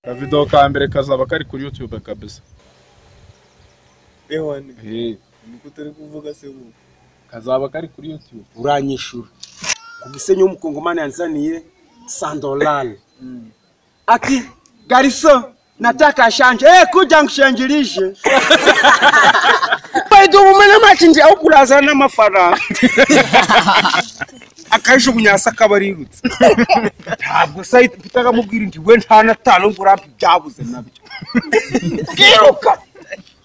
Akavideo ka mbere kazaba kari kuri YouTube kabisa. Ewane. Niko turi kuvuga se ubu. Kazaba kari kuri YouTube. Uranyishura. Ku Gisenyi w'umukongomani yanzaniye $100. Ati gariso nataka shanje. Kuja nkushangirishe. Baidu umena machinje au kulaza n'amafaranga. Akajugunya sakabarirutse. Ntabwo site mfitaga mubwira nti we nta natano ngurampi byabuze nabyo. Kiruka.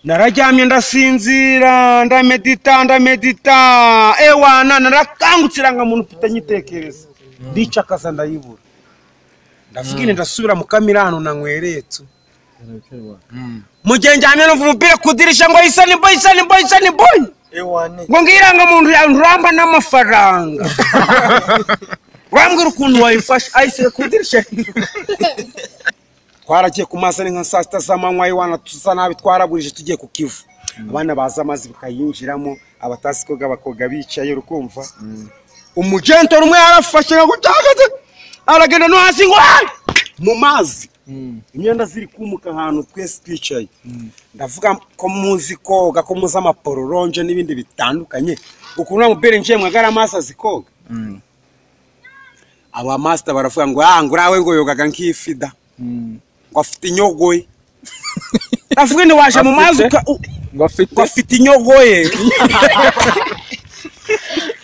Narajyamye ndasinzira ndamedita ewana narakangutse nga muntu mfite nyitekereza. Ndicakaza ndayibura. Ndavuga ndasubira mu kamera hano nanyweretsu. Mugenjyamye numva umupira kudirisha ngo isani boy isani boy isani boy. Ewane. Ngo ngiranga muntu yanramba n'amafaranga. Wambwira ukuntu wayifasha ayise kudirisha. Twaragiye ku mazi ari nka saa sita z'amanywa iwana tuza nabi twaragurije tugiye ku Kivu. Abana baza amazi bakayinjiramo abatasi koga bakoga bicaye urukumva. Umugento rumwe yarafashe ngo cyagaze aragenda no hasi ngo mu mazi. Imyenda ziri kumuka ahantu twese twicaye. Ndavuga ko muzi koga ko muzi amapororonje n'ibindi bitandukanye. Ukuntu mubere nje mwagara amazi azikoga. Aba master baravuga ngo ah ngurawe ngo yogaga nk'ifida. Ngo afite inyogoye. Ndavuga ni waje mu mazi ngo afite inyogoye.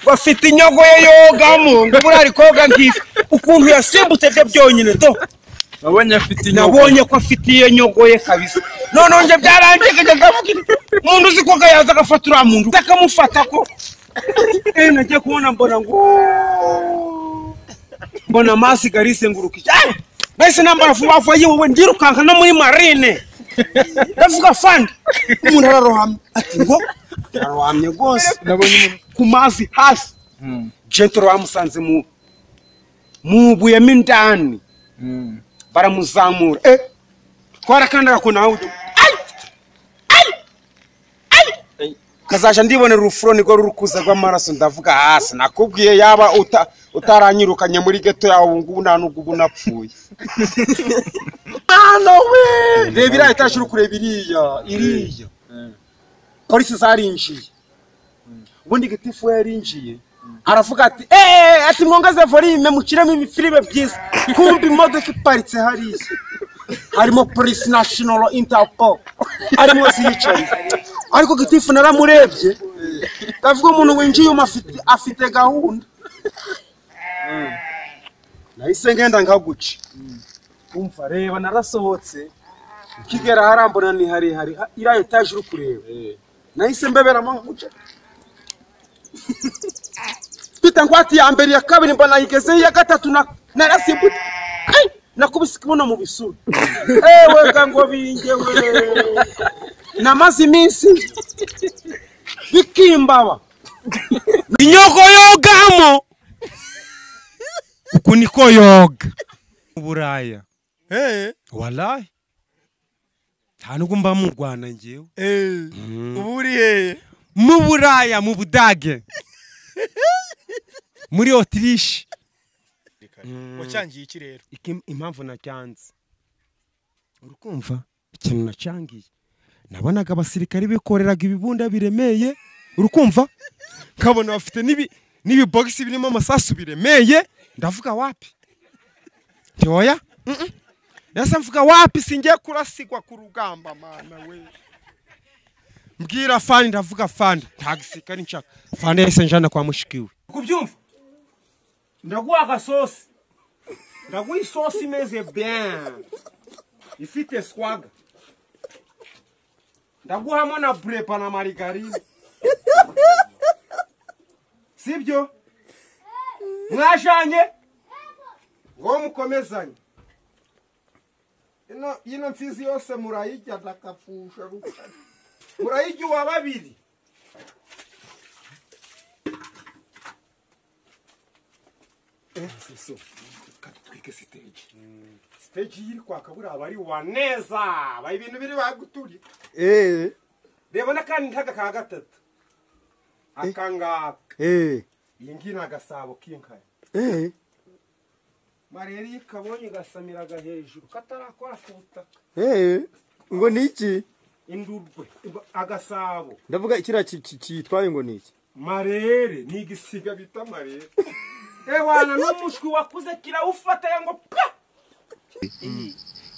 Ngo afite inyogoye yogamo ngo burari koga nk'ifi. Ukuntu yasimbutse byo byonyine to. Nabonye afite inyogo. Nabonye ko afite iyo nyogoye kabisa. None nje byarangiye ndavuga umuntu uzi koga yaza agafata uriya muntu akamufata ko. Nagiye kubona mbona ngo mbona amazi garise ngurukije. Nahise nambara vuba vuba yewe ndirukanka no muri marine. Ndavuga fandi umuntu ararohamye ati ngo ararohamye rwose. Nabonye umuntu ku mazi hasi. Gentle bamusanze mu buyemo indani. Baramuzamura. Twarakanda ko nawe. Ai! Kazaje ndibonera urufuro niko rurukuza rw'amaraso ndavuga hasi nakubwiye yaba utaranyirukanye muri ghetto yawe ngubu nta nubwo napfuye. Ano we! Reba iriya etaje uri kureba iriya. Polisi zarinjiye. Ubundi gitifu yarinjiye. Aravuga ati ati mwongaze volume mukiremo imifilime byiza. Kumbi imodoka iparitse hariya. Harimo Police National Interpol. Arimo ziyicaye. Ariko gitifu naramurebye. Ndavuga umuntu winjiye afite gahunda. Nahise ngenda nkaguca. Umva reba narasohotse. Kigera harambona ni hari hari iriya etaje uri kureba. Nahise mbeberamo nkaguca. Pita ngwati ya mbere ya kabiri mbona igeze ya gatatu narasimbutse. Nakubise kibuno mu bisura. Ewe ngo bingewe. Namaze iminsi bikimbaba. Inyogo yogamo. Uku niko yoga. Uburaya. Wallahi. Nta nubwo mba mu Rwanda ngewe. Ubu uri hehe? Mu Buraya mu Budage. Muri Autriche. Wacyangiye iki rero? Impamvu nacyanze. Urukumva ikintu nacyangiye. Nabonaga abasirikari bikoreraga ibibunda biremeye, urukumva? Nkabona bafite n'ibi box birimo amasasu biremeye, ndavuga wapi? Nti oya? Nasa mvuga wapi singiye kurasigwa ku rugamba mana we. Mbwira fandi ndavuga fandi nta gisirikari nshaka. Fandi yahise njana kwa mushikiwe. Kubyumva? Ndaguha agasosi. Ndaguha isosi imeze bien. Ifite swaga. Ndaguhamo na brepa na margarine. Sibyo? Mwajanye? Ngo mukomezanye. Ino mfizi yose murayijya ndakapfusha. Murayijya uwa babiri. So, katutwike stage. Stage yiri kwaka buri abari waneza, ba ibintu biri baguturika. Reba nakandi ntaga ka gatatu. Akangaka. Iyi ngi nagasabo kinkaya. Mareri kabonye gasamiraga hejuru katarakora ku butaka. Ngo ni iki? Indurwe agasabo. Ndavuga ikira cyitwaye ngo ni iki? Marere ni igisiga bita marere. Ewana n'umushwi wakuze kirawufata yango pa.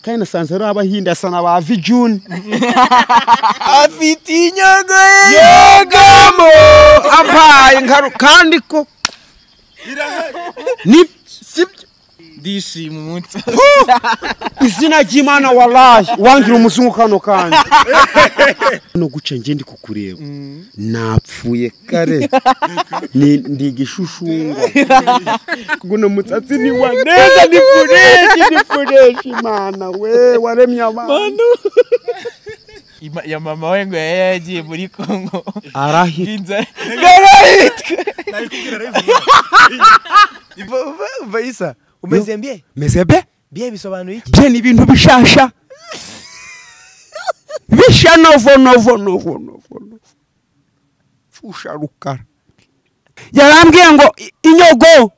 Kandi nasanze ari abahinda asa na ba Vijuni. Afite inyogo yegamo ampaye nkaru kandi ko ni sibyo ndishima umunsi izina ry'Imana wallahi wangira umuzungu kano kanje no guca nge ndi kukureba napfuye kare ni ndi gishushungwa kuno mutsatsi ni wa neza ni fureshi Imana we waremye abantu ya mama we ngo yagiye muri Kongo arahitwa Vaisa umeze bien? Meze bien? Bien bisobanuye iki? Bien ni ibintu bishasha. Bisha novo novo novo novo. Fusha rukara. Yarambwiye ngo inyogo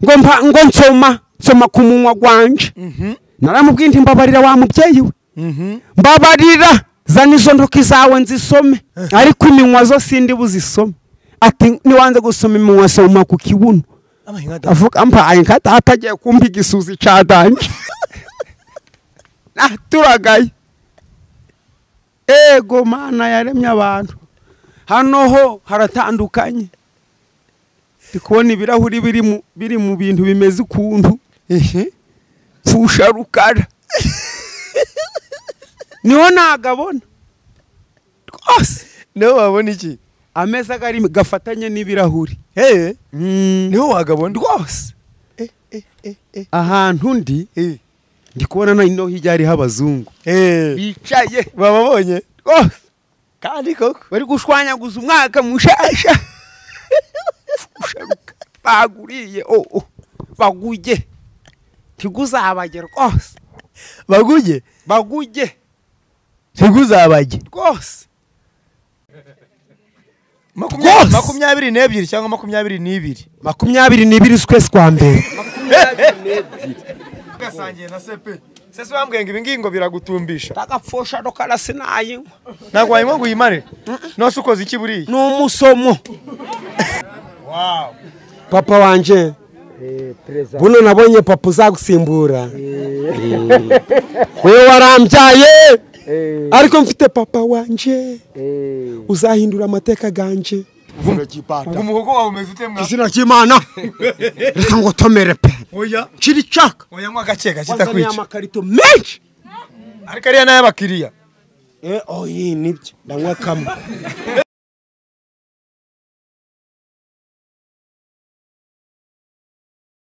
ngo mpa ngo nsoma nsoma ku munwa gwanje. Naramubwiye nti mbabarira wa mubyeyi we. Mbabarira zana izo ntoki zawe nzisome ariko iminwa zo sindi buzisome. Ati niwanze gusoma iminwa soma ku kibuno. Avuga mpaye nka data agiye kumpa igisuzi ca danje. Naturagaye. Ego Mana yaremye abantu. Hano ho haratandukanye. Ndi kubona ibirahuri biri mu bintu bimeze ukuntu. Pfusha rukara. Niho nagabona. Rwose. Niho wabona iki? Ameza gari gafatanye n'ibirahuri. Niho wagabona rwose. Ahantu ndi ndi kubona no hirya hariho abazungu bicaye bababonye rwose kandi koko bari gushwanyaguza umwaka mushasha. Baguriye baguye tiguzabage rwose. Baguye baguye tiguzabage rwose. 22 cyangwa 22? 22 z'ukwezi kwa mbere. 22. Gasangiye na CP. Sese wambwiye ngo ibi ngingo biragutumbisha. Tagapfosha rukara sinayinywa. Ntabwo wayinywa ngo uyimare. Nose ukoze iki buriya? Ni umusomo. Wow. Papa wanje. Buno nabonye papa uzagusimbura. Wewe warambyaye. Ariko mfite papa wanje uzahindura amateka ganje. Ubwo umuhogo wawe umeze ute mwa? Izina ry'Imana. Reka ngo tomere pe. Oya. Kiri caka. Oya mwa gake gake takwica. Amakarito menshi. Ariko ariya n'ayabakiriya. Oyi nibyo. Ndanywa kamwe.